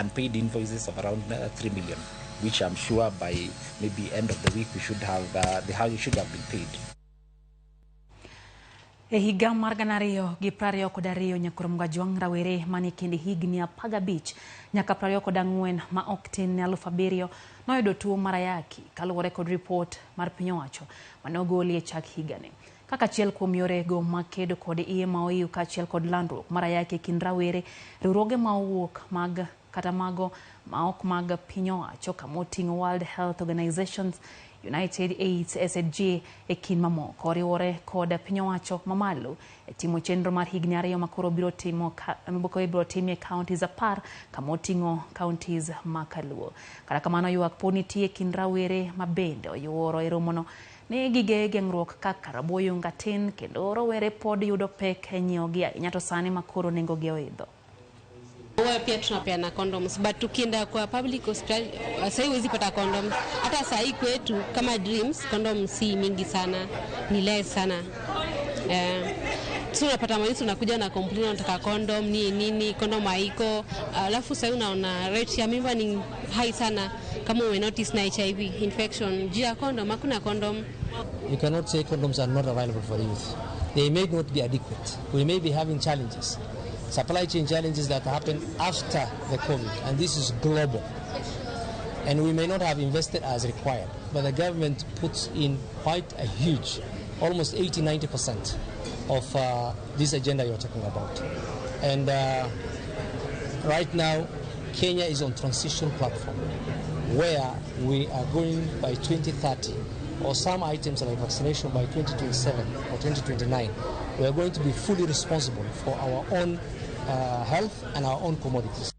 unpaid invoices of around 3 million, which I'm sure by maybe end of the week we should have the how should have been paid. E higa mar 2022 nyakurom Gajwang' rawere manie kind higni 15 nyaka 24 ma ok tin ne 7,000 noyudo tuo mar ayaki kaluwore kod ripot mar piny owacho mane ogoli e chak higani. Kaka achiel kuom yore go mag kedo kod iye ma oiw kaachiel kod landruok mar ayaki e kind rawere, riwruoge ma owuok mag kata mago ma ok mag piny owacho kama oting'o World Health Organizations, United AIDS, SHG e kind mamoko oriwore kod piny owacho mamalo e timo chenro mar higni 2 makoro biro timo ibiro timie counties 10 kama oting'o counties ma Kaluo. Kata kamano ywak pod nitie e kind rawere ma bende oyuoro e romono ni gige geng'ruok kaka raboyunga tin kendo rowere pod yudo pek e nyiewogi ahinya to sani makoro nengogi oidho. Huwa pia tunapeana condoms, but tukienda kwa public hospital sasa huwezi pata condoms. Hata saa hii kwetu kama Dreams condoms si mingi sana, ni less sana. So unapata mwezi unakuja na complain unataka condom ni nini, condom haiko. Alafu sasa unaona rate ya mimba ni high sana kama ume notice na HIV infection. Juu ya condom hakuna condom. You cannot say condoms are not available for the youth. They may not be adequate. We may be having challenges. Supply chain challenges that happen after the COVID, and this is global. And we may not have invested as required, but the government puts in quite a huge, almost 80-90% of this agenda you're talking about. And right now, Kenya is on transition platform where we are going by 2030, or some items like vaccination by 2027 or 2029. We are going to be fully responsible for our own health and our own commodities.